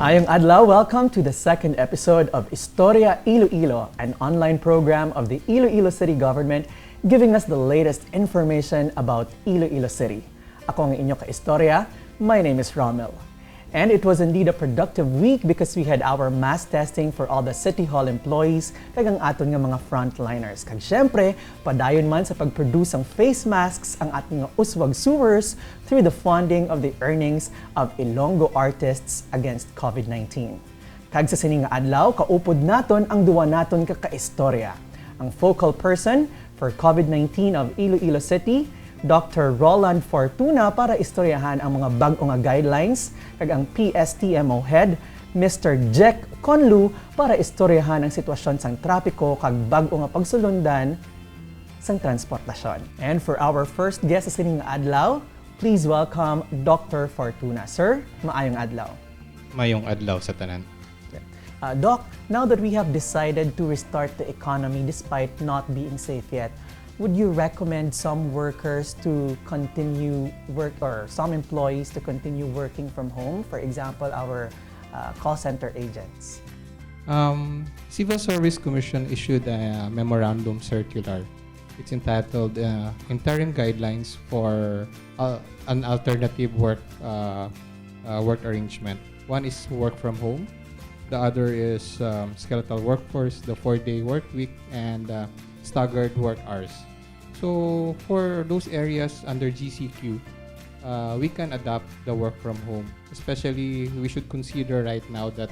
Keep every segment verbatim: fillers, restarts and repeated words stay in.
Maayong adlaw, welcome to the second episode of Istorya Iloilo, an online program of the Iloilo City Government giving us the latest information about Iloilo City. Ako ang inyo kaistorya, my name is Romel. And it was indeed a productive week because we had our mask testing for all the City Hall employees kag ang aton nga mga frontliners. Kag syempre, padayon man sa pag-produce sang face masks ang aton nga uswag sewers through the funding of the earnings of Ilonggo artists against COVID nineteen. Kag sa sini nga adlaw, kaupod naton ang duwa naton ka kaistorya. Ang focal person for COVID nineteen of Iloilo City, Doctor Roland Fortuna para istoryahan ang mga bag-o nga guidelines, kag ang P S T M O head, Mister Jack Conlu para istoryahan ang sitwasyon sang trapiko kag bag-o nga pagsulundan sang transportasyon. And for our first guest sa sini nga adlaw, please welcome Doctor Fortuna. Sir, maayong adlaw. Mayong adlaw sa tanan. Uh, Doc, now that we have decided to restart the economy despite not being safe yet, would you recommend some workers to continue work or some employees to continue working from home? For example, our uh, call center agents. Um, Civil Service Commission issued a memorandum circular. It's entitled uh, Interim Guidelines for uh, an Alternative Work uh, uh, Work Arrangement. One is work from home. The other is um, skeletal workforce, the four-day work week, and uh, staggered work hours. So for those areas under G C Q, uh, we can adopt the work from home. Especially, we should consider right now that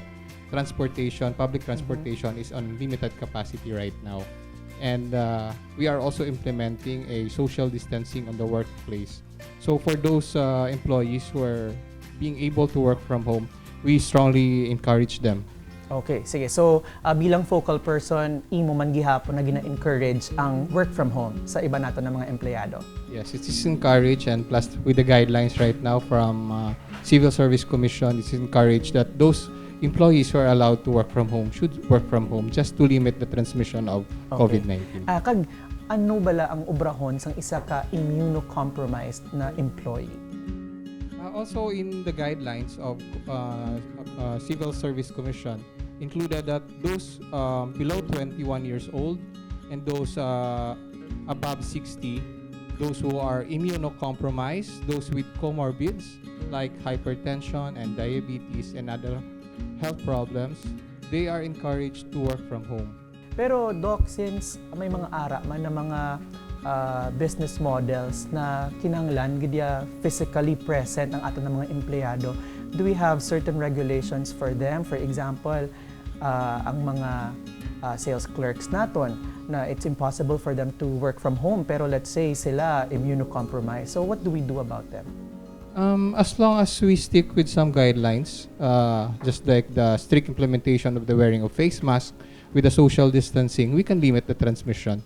transportation, public transportation is on limited capacity right now. And uh, we are also implementing a social distancing on the workplace. So for those uh, employees who are being able to work from home, we strongly encourage them. Okay, sige. So, ah, bilang focal person, imo man gihapon na gina-encourage ang work from home sa iba nato na mga empleyado. Yes, it is encouraged, and plus with the guidelines right now from uh, Civil Service Commission, it's encouraged that those employees who are allowed to work from home should work from home just to limit the transmission of Okay. COVID nineteen. Ah, kag ano bala ang obrahon sang isa ka immunocompromised na employee? Uh, also in the guidelines of uh, uh, Civil Service Commission, included that those um, below twenty-one years old and those uh, above sixty, those who are immunocompromised, those with comorbids like hypertension and diabetes and other health problems, they are encouraged to work from home. Pero Doc, since may mga ara man na mga ah, business models na kinahanglan gid ya physically present ang aton mga empleyado, do we have certain regulations for them? For example, ah, ang mga ah, sales clerks naton na it's impossible for them to work from home, pero let's say sila immunocompromised. So what do we do about them? Um, as long as we stick with some guidelines, uh, just like the strict implementation of the wearing of face mask with the social distancing, we can limit the transmission.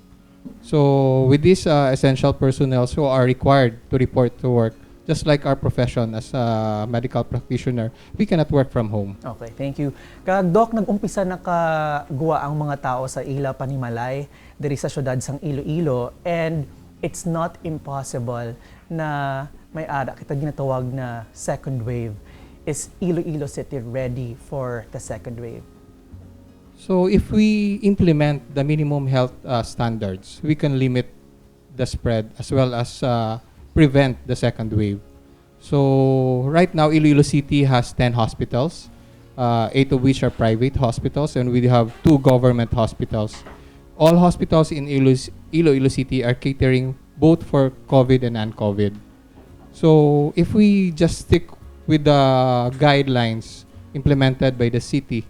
So, with these uh, essential personnel who are required to report to work, just like our profession as a medical practitioner, we cannot work from home. Okay, thank you. Kag Doc, nag-umpisa na ka guwa ang mga tao sa ila panimalay diri sa siyudad sang Iloilo, and it's not impossible na may ara kita ginatawag na second wave. Is Iloilo City ready for the second wave? So if we implement the minimum health uh, standards, we can limit the spread as well as uh, prevent the second wave. So right now, Iloilo City has ten hospitals, uh, eight of which are private hospitals, and we have two government hospitals. All hospitals in Iloilo, Iloilo City are catering both for COVID and non-COVID. So if we just stick with the guidelines implemented by the city,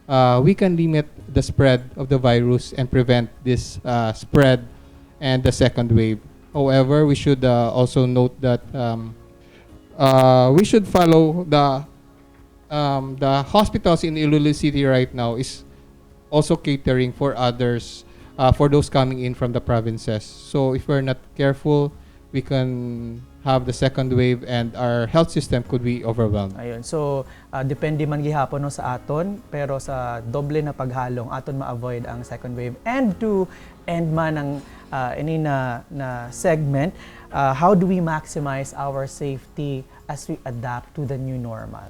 uh, we can limit the spread of the virus and prevent this uh, spread and the second wave. However, we should uh, also note that um, uh, we should follow the um, the hospitals in Iloilo City right now is also catering for others, uh, for those coming in from the provinces. So if we're not careful, we can have the second wave and our health system could be overwhelmed. Ayun. So, ah, depende man gihapon, no, sa aton, pero sa doble na paghalong, aton ma-avoid ang second wave. And to end man ang ah, ini na, na segment, ah, how do we maximize our safety as we adapt to the new normal?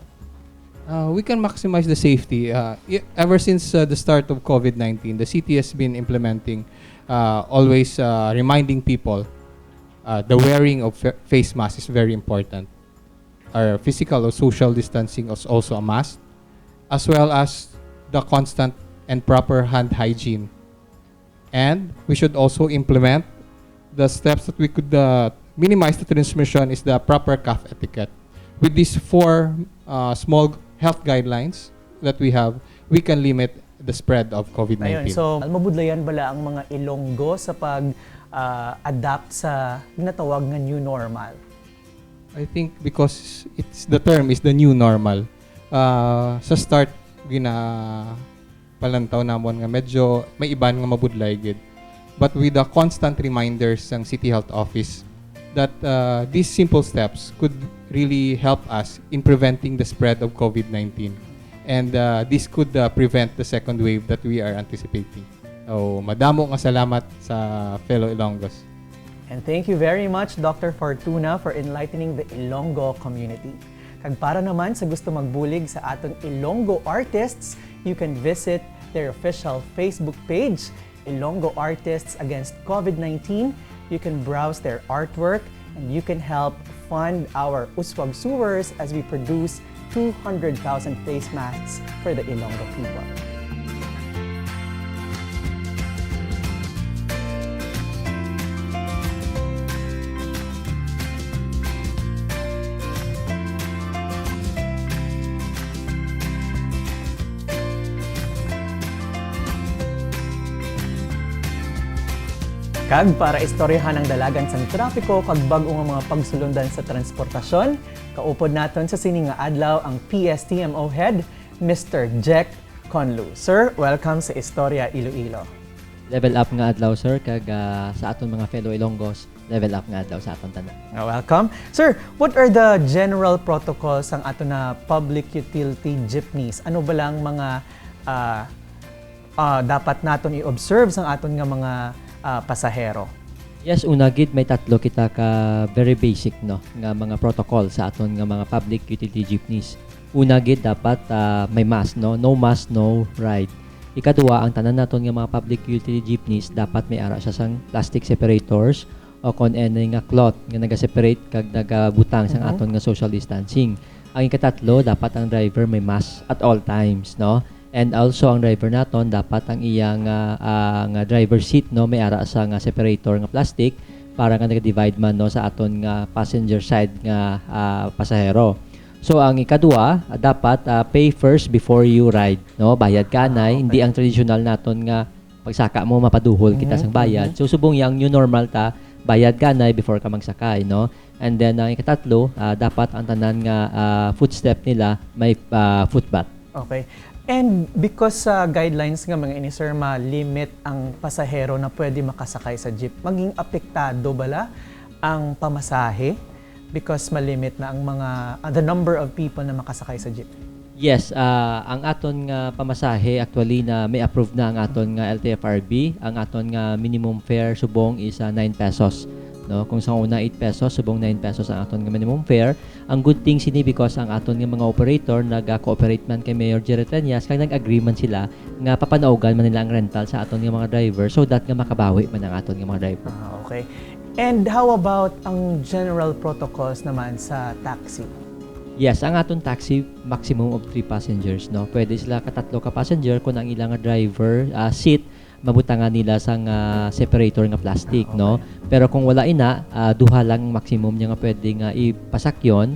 Uh, we can maximize the safety. Uh, i- ever since uh, the start of COVID nineteen, the city has been implementing, uh, always uh, reminding people uh, the wearing of fa- face masks is very important. Our physical or social distancing is also a must, as well as the constant and proper hand hygiene. And we should also implement the steps that we could uh, minimize the transmission is the proper cough etiquette. With these four uh, small health guidelines that we have, we can limit the spread of Ayun, COVID nineteen. So, mabudlayan bala ang mga Ilonggo sa pag, ah, adapt sa ginatawag nga new normal? I think because it's the term is the new normal. Uh, sa start, gina palantaw namon nga medyo may iban nga mabudlay gid. But with the constant reminders sang City Health Office that uh, these simple steps could really help us in preventing the spread of COVID nineteen. And uh, this could uh, prevent the second wave that we are anticipating. So, madamo nga salamat sa fellow Ilonggos. And thank you very much, Doctor Fortuna, for enlightening the Ilonggo community. Kag para naman sa gusto magbulig sa aton Ilonggo artists, you can visit their official Facebook page, Ilonggo Artists Against COVID nineteen. You can browse their artwork and you can help fund our Uswag Sewers as we produce two hundred thousand face masks for the Ilonggo people. Kag para istoryahan ang dalagan sang trapiko kag bag-o nga mga pagsulundan sa transportasyon, kaupod naton sa sini nga adlaw ang P S T M O head, Mister Jack Conlu. Sir, welcome sa Istorya Iloilo. Level up nga adlaw, sir, kag, ah, sa aton mga fellow Ilonggos, level up nga adlaw sa aton tanan. Ah, welcome. Sir, what are the general protocols sang aton na public utility jeepneys? Ano ba lang mga, ah, ah, dapat naton i-observe sang aton nga mga, ah, pasahero? Yes, una gid, may tatlo kita ka very basic, no, nga mga protocol sa aton nga mga public utility jeepneys. Una gid, dapat, ah, may mask, no? No mask, no ride. Ikadua, ang tanan naton nga mga public utility jeepneys, dapat may ara siya sang plastic separators o kon any nga cloth nga nagaseparate kag nagabutang sang Mhm. aton nga social distancing. Ang ikatatlo, dapat ang driver may mask at all times, no? And also, ang driver naton, dapat ang iya nga, ah, nga driver seat, no, may ara sa nga separator nga plastic para nga nag-divide man, no, sa aton nga passenger side nga, ah, pasahero. So, ang ikadua, ah, dapat, ah, pay first before you ride, no? Bayad ka Ah, anay, hindi okay. ang tradisyonal naton nga pagsaka mo, mapaduhol kita Mhm, sang bayad. mhm. So, subong yang new normal ta, bayad ka anay before ka magsakay, no? And then, ang ikatatlo, ah, dapat ang tanan nga, ah, footstep nila may, ah, footbath. Okay. And because sa guidelines nga mga ini, sir, ma-limit ang pasahero na pwede makasakay sa jeep, maging apektado bala ang pamasahe because ma-limit na ang mga, ah, the number of people na makasakay sa jeep? Yes, ah, ang aton nga pamasahe, actually, na may approve na ang aton nga L T F R B. Ang aton nga minimum fare subong is, ah, nine pesos, no? Kung sa una, eight pesos, subong nine pesos ang aton nga minimum fare. Ang good thing sini because ang aton nga mga operator naga-cooperate man kay Mayor Jerry Treñas, kag nag-agree man sila nga papanaugan man nila ang rental sa aton nga mga driver, so that nga makabawi man ang aton nga mga driver. Ah, okay. And how about ang general protocols naman sa taxi? Yes, ang aton taxi, maximum of three passengers, no? Pwede sila katatlo ka passenger kung ang ilang driver, ah, seat, mabutangan nila sang, ah, separator nga plastic, Ah, no? Okay. Pero kung wala ina, ah, duha lang ang maximum niya nga pwede nga ipasakyon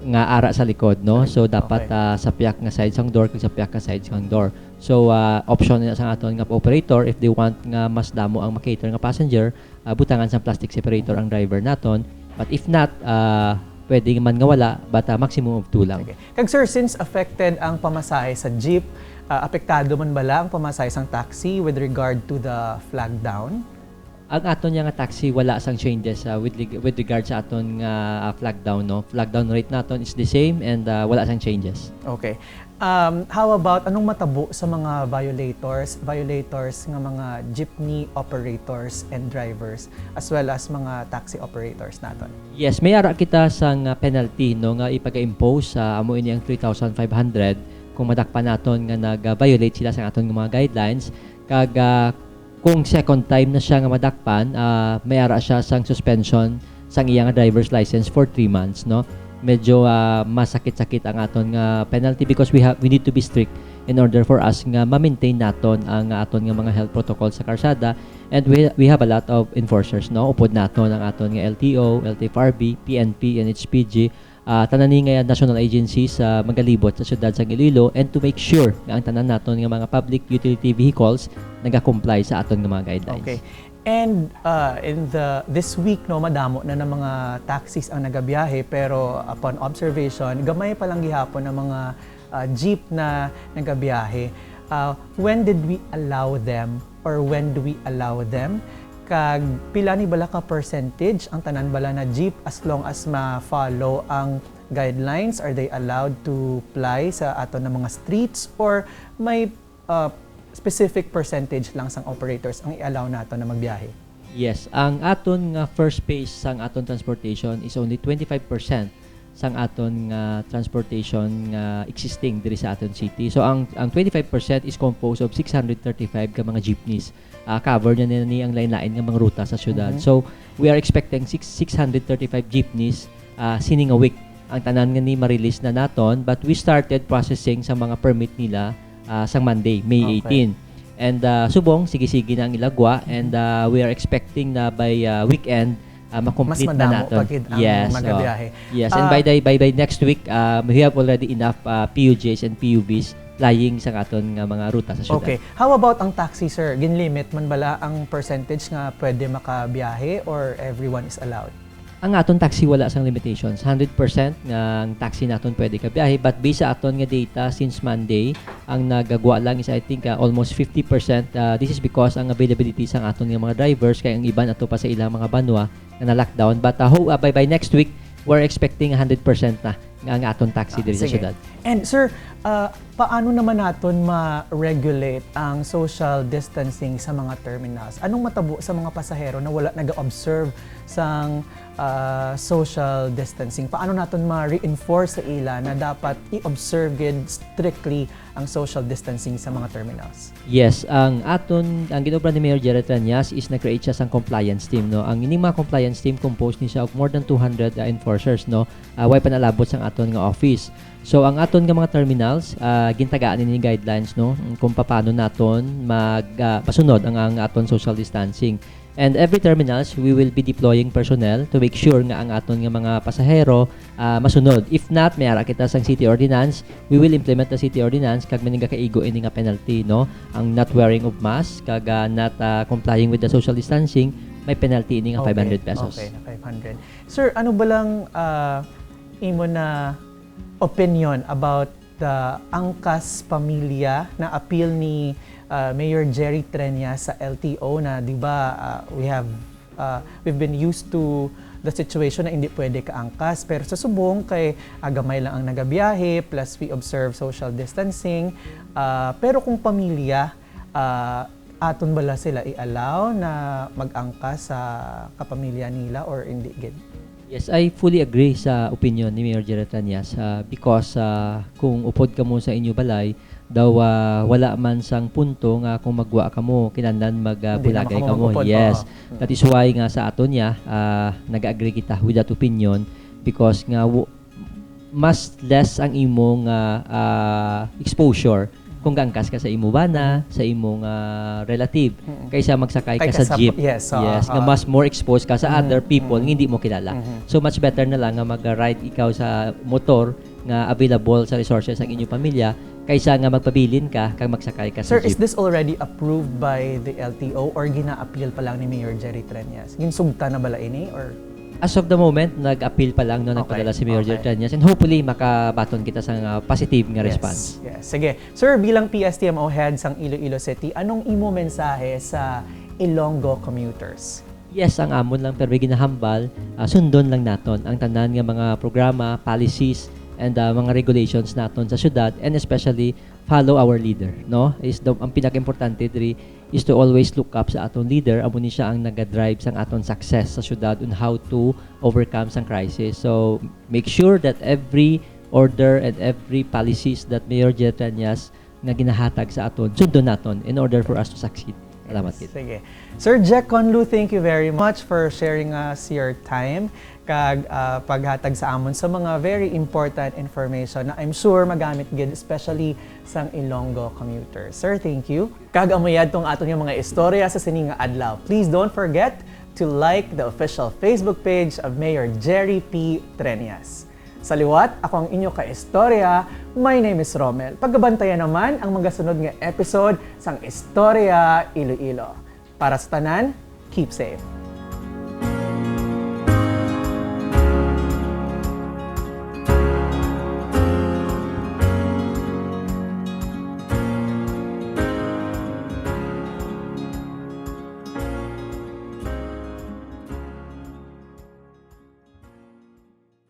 nga ara sa likod, no? Correct. So, dapat, Okay. ah, sa piyak nga side sang door kag sa piyak nga side sang door. So, ah, option na sa aton nga operator, if they want nga mas damo ang makater nga passenger, ah, butangan sang plastic separator ang driver naton. But if not, ah, pwede man nga wala, but, ah, maximum of two lang. Sige. Kag sir, since affected ang pamasahe sa jeep, ah, apektado man bala ang pamasahe sang taxi with regard to the flag down? Ang aton nga taxi wala sang changes, ah, with lig-, with regard sa aton nga, ah, flag down, no? Flag down rate naton is the same and, ah, wala sang changes. Okay. Um, how about anong matabo sa mga violators, violators nga mga jeepney operators and drivers as well as mga taxi operators naton? Yes, may ara kita sang, ah, penalty, no, nga ipaga-impose, ah, amo ini ang three thousand five hundred kung madakpan naton nga nag-violate sila sa aton nga mga guidelines. Kag, ah, kung second time na siya nga madakpan, ah, may ara siya sang suspension sang iya nga driver's license for three months, no? Medyo, ah, masakit-sakit ang aton nga penalty because we have, we need to be strict in order for us nga ma-maintain naton ang aton nga mga health protocol sa karsada. And we, we have a lot of enforcers, no? Upod naton ang aton nga L T O, L T F R B, P N P, N H P G, ah, tanan ni nga national agencies sa magalibot sa siyudad sang Iloilo, and to make sure nga ang tanan naton nga mga public utility vehicles nagakomply sa aton nga mga guidelines. Okay. And uh, in the this week, no, madamo na ng mga taxis ang nagabiyahe, pero upon observation, gamay pa lang gihapon ang mga uh, jeep na nagabiyahe. Uh, when did we allow them, or when do we allow them? Kag pila ni bala ka percentage ang tanan bala na jeep, as long as ma-follow ang guidelines? Are they allowed to ply sa aton na mga streets, or may uh, specific percentage lang sang operators ang i-allow nato na magbiyahe? Yes, ang aton nga first phase sang aton transportation is only twenty-five percent sang aton nga transportation nga existing diri sa aton city. So ang ang twenty-five percent is composed of six hundred thirty-five ka mga jeepneys. Ah, cover na ni ang lain-lain nga mga ruta sa syudad. Mhm. So we are expecting six, six hundred thirty-five jeepneys, ah, sini nga week. Ang tanan nga ni ma-release na naton, but we started processing sa mga permit nila, ah, sang Monday, May Okay. eighteen. And, ah, subong, sige-sige na ang ilagwa, and, ah, we are expecting na by, ah, weekend, ah, ma-complete Mas na madamo naton. pa gid ang Yes, magabiyahe. Oh. Yes, and Ah, by the, by, by next week, ah, we have already enough, ah, P U Js and P U Vs plying sa aton nga mga ruta sa syudad. Okay. How about ang taxi, sir? Ginlimit man bala ang percentage nga pwede makabiyahe, or everyone is allowed? Ang aton taxi wala sang limitations. Hundred percent nga ang taxi naton pwede kabiyahe. But based sa aton nga data, since Monday, ang nagagwa lang is, I think, uh, almost fifty percent. Uh, this is because ang availability sang aton nga mga drivers, kay ang iban ato pa sa ilang mga banwa nga na-lockdown. But, uh, ho-, uh, by, by next week, we're expecting hundred percent na nga ang aton taxi diri sa Sige. Syudad. And sir, uh, paano naman naton ma-regulate ang social distancing sa mga terminals? Anong matabo sa mga pasahero na wala nag-observe sang uh, social distancing? Paano naton ma-reinforce sa ila na dapat i-observe gid strictly ang social distancing sa mga terminals? Yes, ang aton, ang ginobra ni Mayor Jerry Treñas is nag-create siya sang compliance team, no? Ang ining mga compliance team composed ni siya of more than two hundred, uh, enforcers, no? Uh, way panalabot sang aton nga office. So ang aton nga mga terminals, uh, gintagaan ni guidelines, no? Kung paano naton mag uh, pasunod ang, ang aton social distancing. And every terminals, we will be deploying personnel to make sure nga ang aton nga mga pasahero, ah, masunod. If not, may ara kita sang city ordinance, we will implement the city ordinance kag may nagakaigo ini nga penalty, no? Ang not wearing of mask kag, ah, not, ah, complying with the social distancing, may penalty ini nga Okay, five hundred pesos. Okay, na five hundred. Sir, ano ba lang uh, imo na opinion about the angkas pamilya na appeal ni uh, Mayor Jerry Treñas sa L T O na, di ba, uh, we have uh, we've been used to the situation na hindi pwede kaangkas, pero sa subong kay uh, gamay lang ang nagabiyahe, plus we observe social distancing. Uh, pero kung pamilya, uh, aton bala sila i-allow na mag-angkas sa kapamilya nila, or hindi gid? Yes, I fully agree sa opinion ni Mayor Jerry Treñas, ah, because, ah, kung upod kamo sa inyo balay, daw, ah, wala man sang punto nga kung magwa kamo, kinahanglan mag, ah, Hindi na bulagay kamo kamo. mag-upod, Yes. oo. Mm. That is why nga sa aton niya, ah, nag-agree kita with that opinion because nga w- mas less ang imong, ah, ah, exposure kung gaangkas ka sa imo bana, sa imong, ah, relative, Mm. kaysa magsakay ka Ay, sa kasab- jeep. yes, oo, Yes, nga oo. Mas more exposed ka sa Mhm, other people mhm. Nga hindi mo kilala. Mhm. So much better na lang nga mag-ride ikaw sa motor nga available sa resources ang inyong pamilya kaysa nga magpabilin ka kag magsakay ka sa Sir, is jeep. This already approved by the L T O or gina-appeal pa lang ni Mayor Jerry Treñas? Ginsugta na bala ini, or? As of the moment, nag-appeal pa lang, no, Okay, nagpadala si Mayor okay. Jerry Treñas, and hopefully makabaton kita sa nga positive nga Yes, response. Yes. Sige. Sir, bilang P S T M O head sang Iloilo City, anong imo mensahe sa Ilonggo commuters? Yes, ang amon lang, pero may ginahambal, ah, sundon lang naton ang tanan nga mga programa, policies, and ah, mga regulations naton sa syudad, and especially follow our leader, no? Is the, ang pinaka-importante diri is to always look up sa aton leader. Amo ni siya ang nagadrive sang aton success sa syudad on how to overcome sang crisis. So, make sure that every order and every policies that Mayor Jerry Treñas nga ginahatag sa aton, sundon naton in order for us to succeed. Salamat gid. Sige. Sir Jack Conlu, thank you very much for sharing us your time kag ah, paghatag sa amon sa mga very important information na I'm sure magamit gid, especially sang Ilonggo commuters. Sir, thank you. Kag amo yadto ang aton nga mga istorya sa sini nga adlaw. Please don't forget to like the official Facebook page of Mayor Jerry P. Treñas. Sa liwat, ako ang inyo ka-istorya. My name is Romel. Pagabantayan naman ang magasunod nga episode sang Istorya Iloilo. Para sa tanan, keep safe.